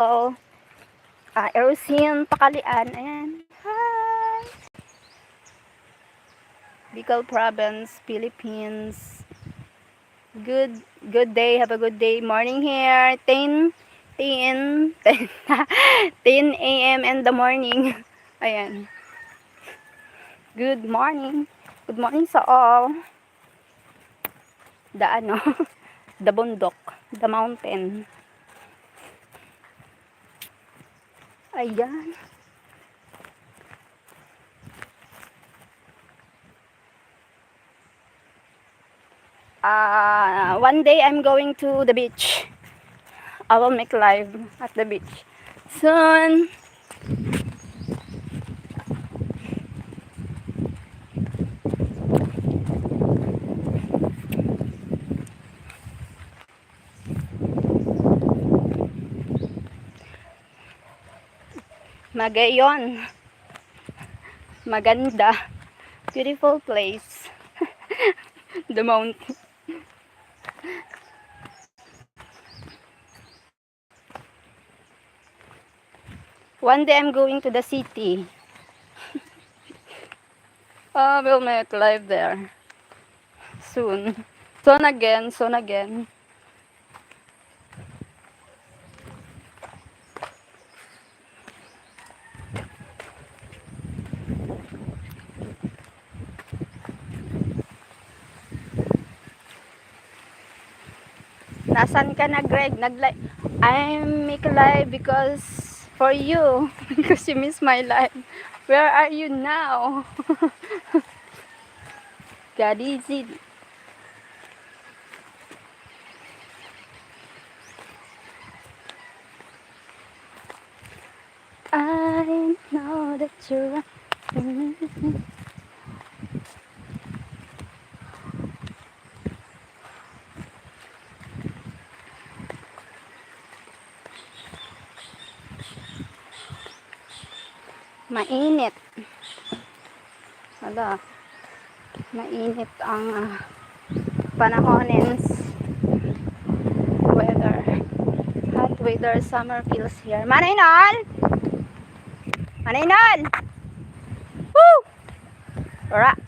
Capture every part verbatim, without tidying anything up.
Oh, ah, Erosin Pakalian. Ayan. Hi! Bicol Province, Philippines. Good, good day. Have a good day. Morning here. Ten, ten, ten a m in the morning. Ayan. Good morning. Good morning sa all. The ano, the bundok, the mountain. Ayan. Ah, one day I'm going to the beach. I will make live at the beach soon. Magayon. Maganda. Beautiful place. The mountain. One day I'm going to the city. Ah, we'll make live there. Soon. Soon again, soon again. Nasan ka na, Greg? Nag-li-, I make live because for you, because you miss my live. Where are you now? God is it. I know that you're right. Mainit. Hala, mainit ang, ah, panahon and s-, weather. Hot weather, summer feels here. Manay Nol! Manay Nol! Woo! Ura.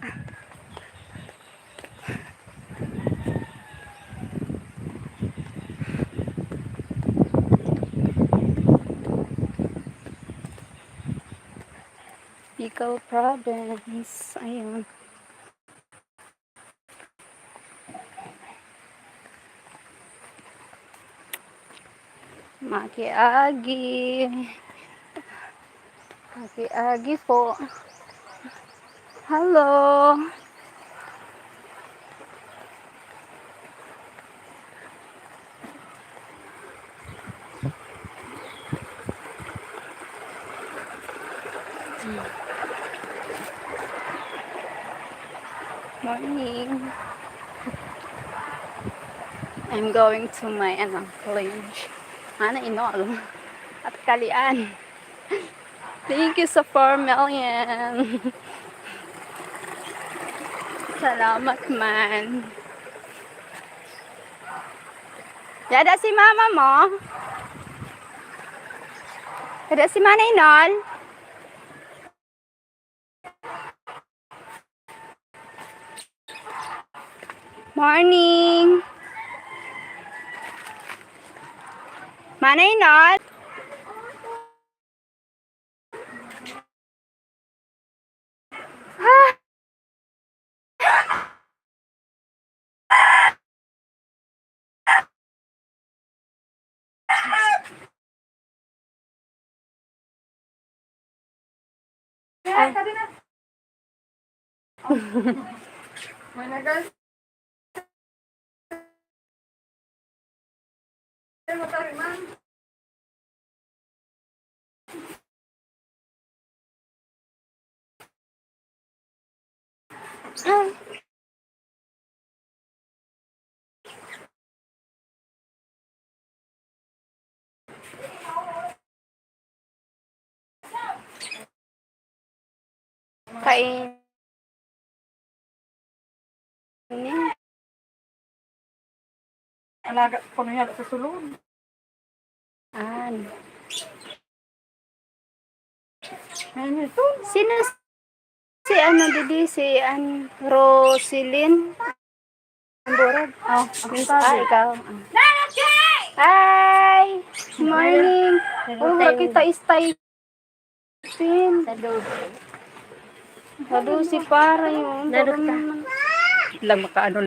Bicol Province. Ayun. Makiagi. Makiagi po. Hello. Morning. I'm going to my, ano, college. Manay Nol. At Kalian. Thank you sa four million. Salamat man. Yada si mama mo? Yada si Manay Nol? Morning. Manay Nol? Ah! Kain. Alaga ko na yan sa sulod. An. Sino si ano, didi? Si an-, Roselyn? Ang burag? Oh, ako Miss, sabi. Ah, ikaw. Hi! Morning! Hello, Oh, wala tayo. Kita stay. Sa dobe. Sa dobe para yun. Narot ka. Lang makaano.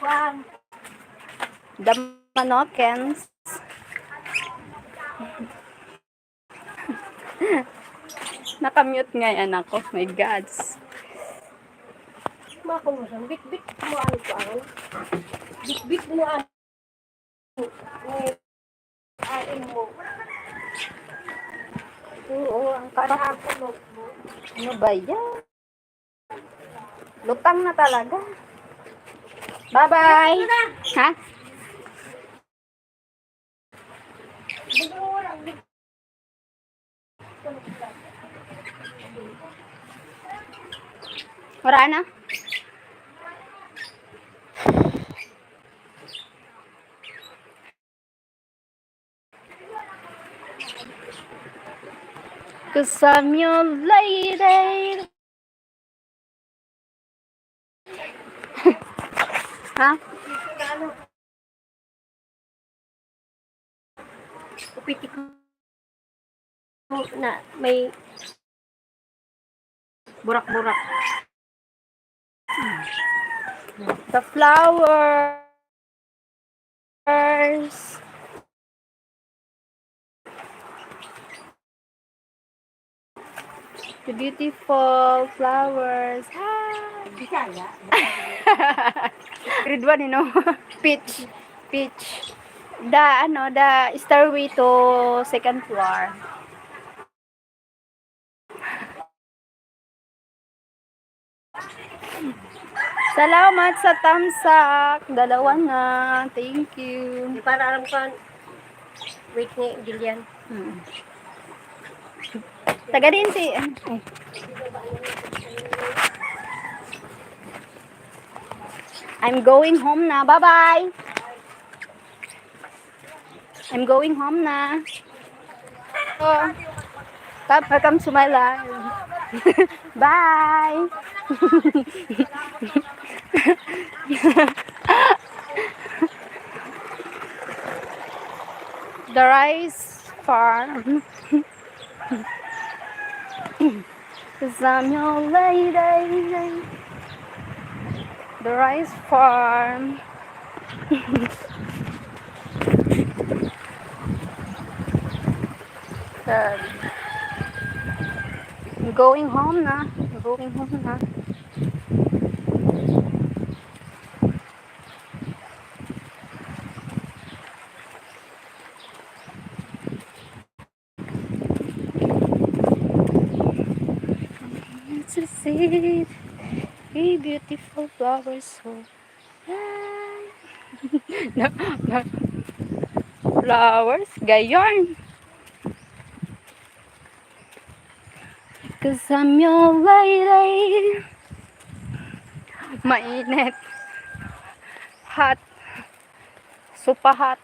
Kwan. The Manokens. Nakamute nga yan ako. My gods. Mako mo siya. Bit-bit mo ang kuan. Bit-bit mo ang Kain mo. Oo, ang kain. Ano ba yan? Lutang na talaga. Bye-bye. Ha? Wala na? Cause I'm your lady. Ha? Upitik mo na may burak-burak. The flowers. The beautiful flowers. Hi! Bisaya. Grade one, you know? Peach. Peach. The, ano, the stairway to second floor. Salamat sa tamsak. Dalawa na. Thank you. Di para alam ko ang weight ni Jillian. Mm. Taga din si, ay. I'm going home na. Bye-bye. I'm going home na. Oh, come, welcome to my life. Bye. The rice farm. Cause I'm your lady. The rice farm. Yan. I'm going home na. I'm going home na. To see a beautiful flower so flowers, gayon. Cause I'm your lady. Mainit. Hot. Supahat.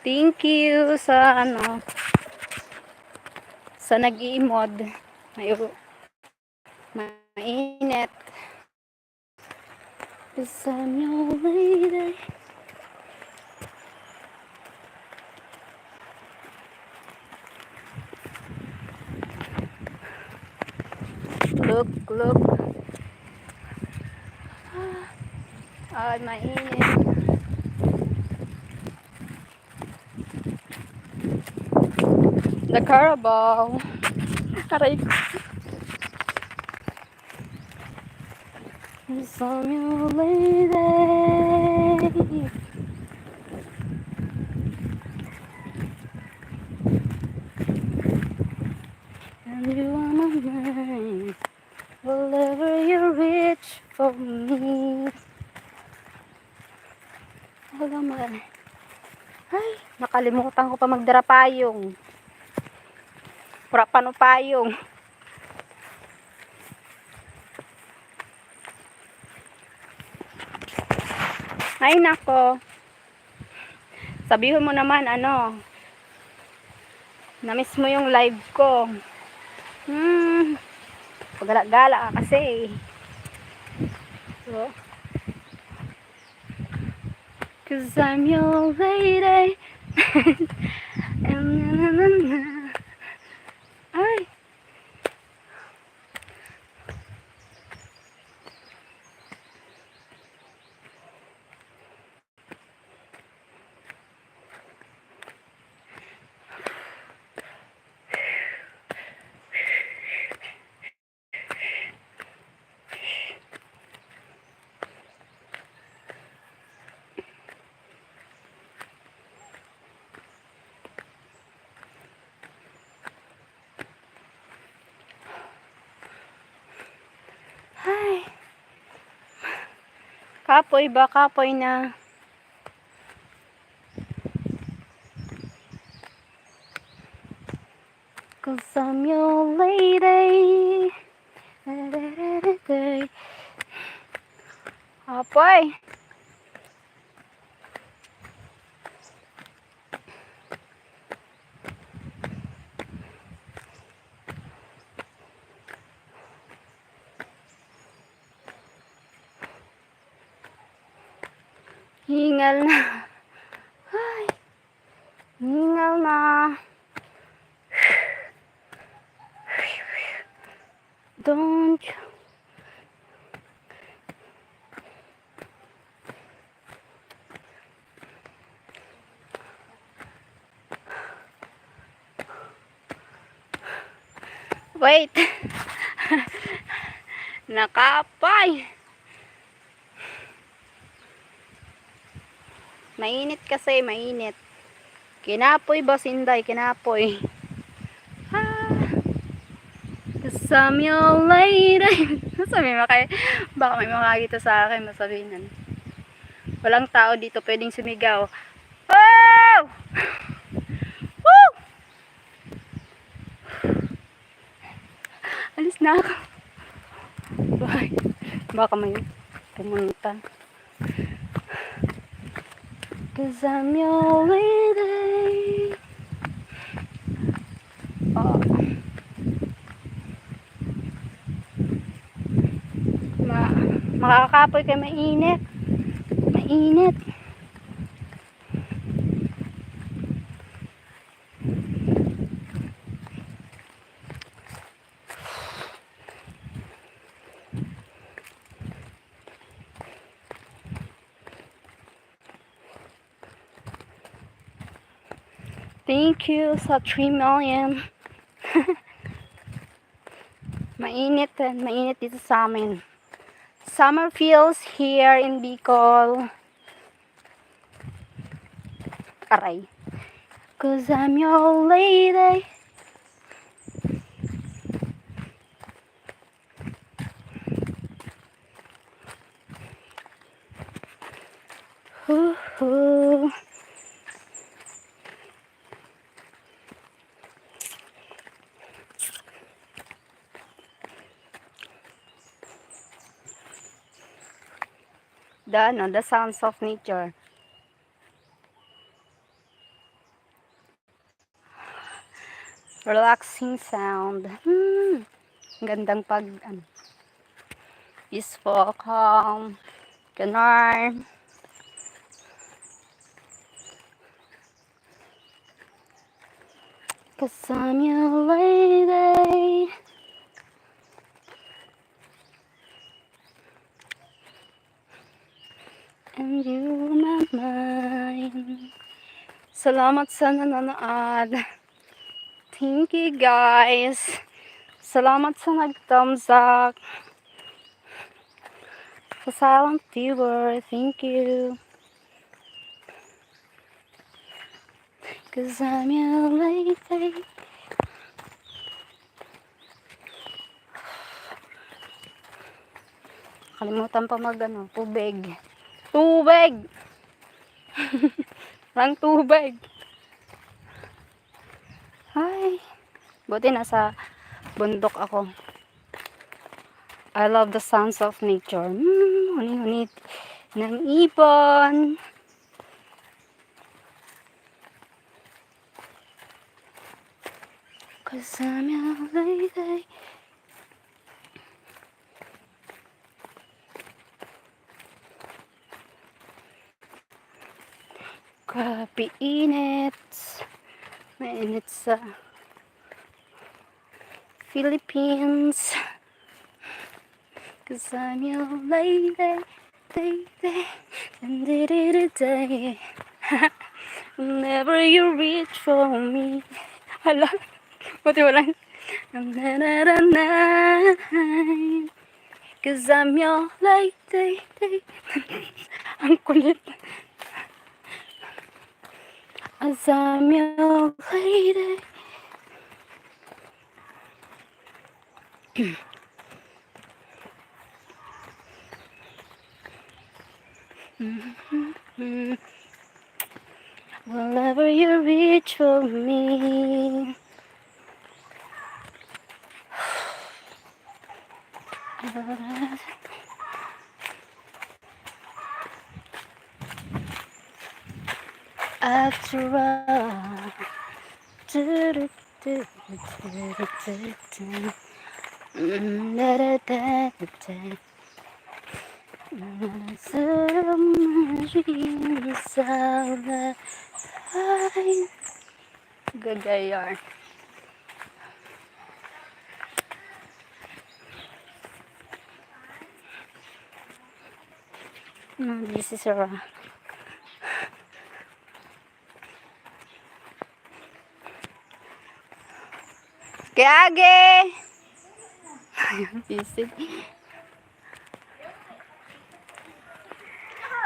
Thank you sa, ano, sa nag-iimod. May, mainit. Sa inyo, lady. Look, look. Ay, mainit. The Carabao. Aray ko. Samuel Lady. And you are my man. Whatever you reach for me. Wala man. Ay, nakalimutan ko pa magdara payong. Wala pa no payong. Ay, nako. Sabihon mo naman, ano, na-miss mo yung live ko. Hmm. Pagala-gala ka kasi. So, cause I'm your lady. And na, na, na, na. Ay. Kapoy ba? Kapoy na. 'Cause I'm your lady. Apoy. Hingal na. Ay. Hingal na. Don't. Wait. Nakapay. Mainit kasi, mainit. Kinapoy ba, Sinday? Kinapoy. Ah. Samuel lady. Sabi mo kay, baka may mga dito sa akin, masabihin. Walang tao dito pwedeng sumigaw. Oh! Woo! Alis na ako. Bye. Baka may pumunta. 'Cause I'm your lady. Oh. Ma-, makakapoy kay mainit. Mainit. Thank you sa three million. Mainit, eh. Mainit dito sa amin. Summer feels here in Bicol. Aray. 'Cause I'm your lady. Hoo-hoo. The, ano, the sounds of nature. Relaxing sound. Hmm. Ang gandang pag, ano, peaceful, calm, ganar. Kasama lady. And you my mind. Salamat sa nanonood. Thank you, guys. Salamat sa nag-thumbs up. Sa silent viewer, thank you. 'Cause I'm your lady. Kalimutan pa mag, ano, tubig. Tubig! Ang tubig! Ay, buti nasa bundok ako. I love the sounds of nature. Hmm, huni-huni ng ibon. Kasama lady. Grabe init. Mainit sa Philippines. 'Cause I'm your lady, lady, and did it a day. Whenever you reach for me. Hala, buti wala. Na, na, na, na. 'Cause I'm your lady. Ang kulit. 'Cause I'm your lady. Wherever you reach for me. After all. Gagayar. No, this is a Kaya agi! Busy.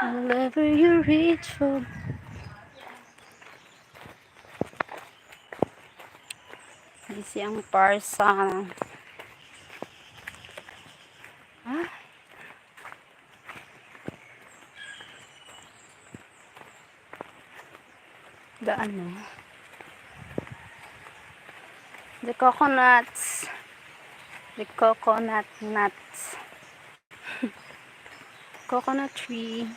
Wherever you reach for. Busy ang parsa. Ah? Daan, no? The coconuts. The coconut nuts. Coconut tree.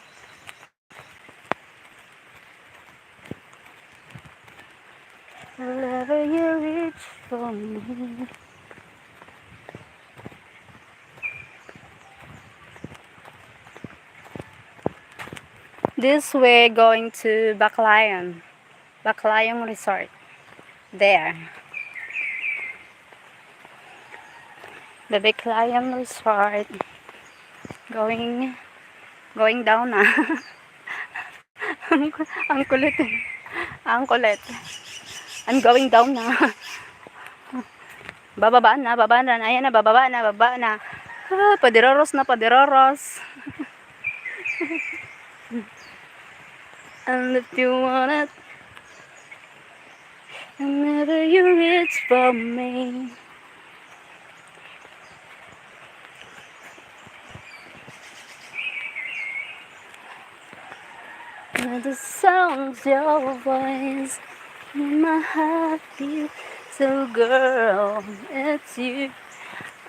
Wherever you reach for me. This way going to Baclayon, Baclayon Resort. There. The Baclayon Resort. Going, going down na. Ang, ang kulit. Ang kulit. I'm going down na. Bababa na, baba na. Ayan na, bababa na, baba na. Ah, padiroros na, padiroros. And if you want it, whenever you reach for me. Now the sounds your voice in my heart beat. So girl, it's you.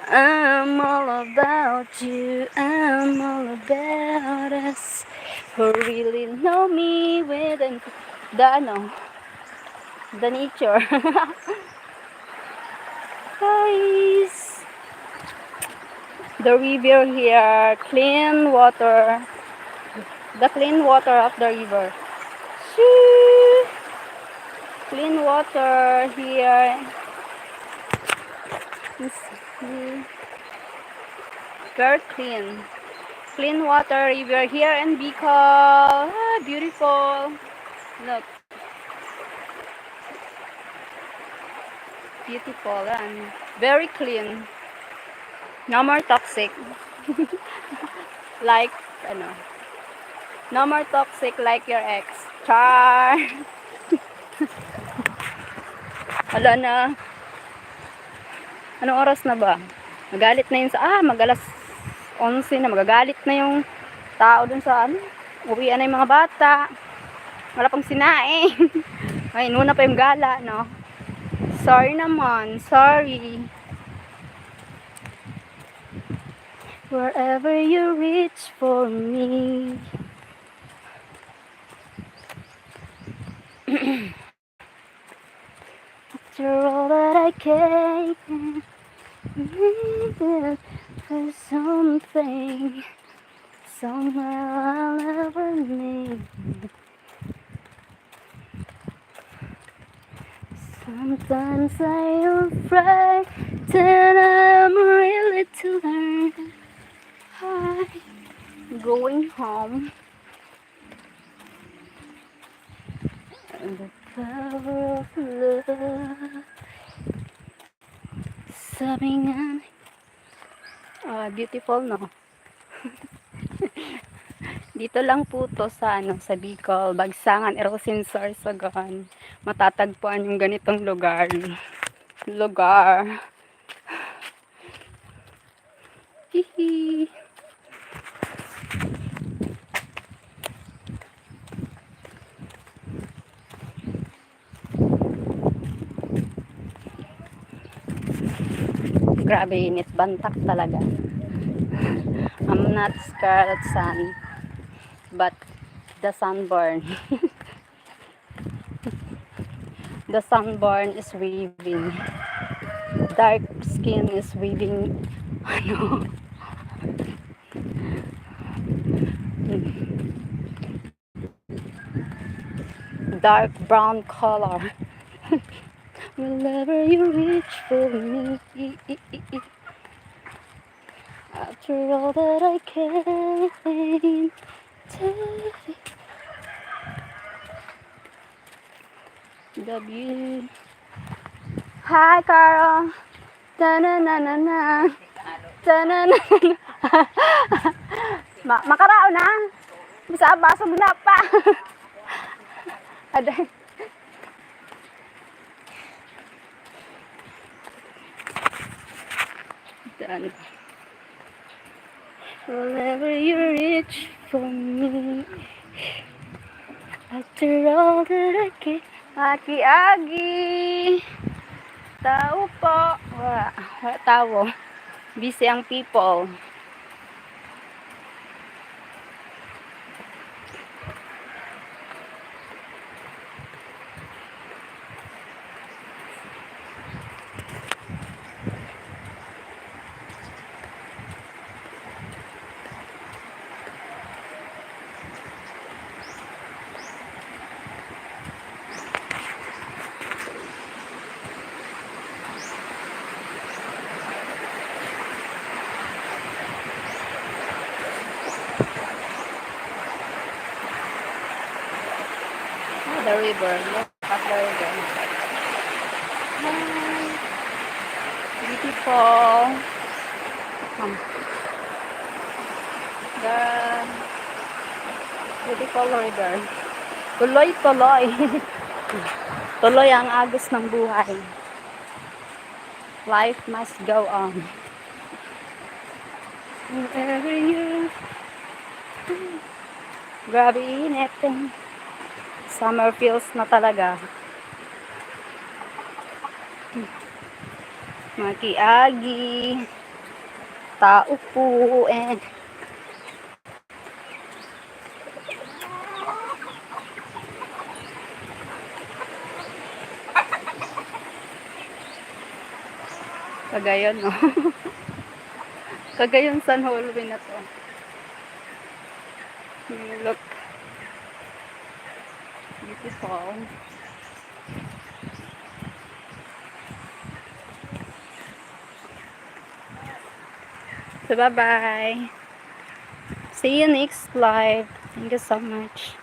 I'm all about you. I'm all about us. Who really know me with an the ano, the nature. Guys, the river here, clean water. The clean water of the river. Shoo! Clean water here. It's, mm, very clean. Clean water river here in Bicol. Ah, beautiful. Look. Beautiful and very clean. No more toxic. Like, ano, no more toxic like your ex. Char! Wala na. Anong oras na ba? Magalit na yun sa, ah, mag-alas onse na. Magagalit na yung tao dun sa, ano, uwian na yung mga bata. Wala pang sinaing. Ay, inuna pa yung gala, no? Sorry naman, sorry. Wherever you reach for me. After all that I came, there's something, somewhere I'll ever need. Sometimes I am frightened, I'm really to learn. I'm going home. And the power of love. Sabi nga, ah, beautiful, no? Dito lang po to sa, ano, sa Bicol, Bagsangan, Erosin, Sorsogon. Matatagpuan yung ganitong lugar. Lugar. Hihi. Grabe init, bantak talaga. I'm not Scarlet Sun, but the sunburn. The sunburn is waving. Dark skin is waving. Ano? Dark brown color. Whenever you reach for me, after all that I came to, love you. Hi, Carl. Tananana. Tananana. Ma- makarao na. Bisa baso mo na pa. Aday. Done. Whenever you reach for me, after all that I can, aki-agi. Tao po. Wa, wa tao. Busy ang people. Ah, the river. Look at the river. Hi. Beautiful. Um, the beautiful river. Tuloy-tuloy. Tuloy ang agos ng buhay. Life must go on. Wherever you. Grabe init. Summer feels na talaga. Makiagi. Tao po eh. Cagayan, no? Cagayan San Hallway na to. Look. Beautiful. So, bye-bye. See you next live. Thank you so much.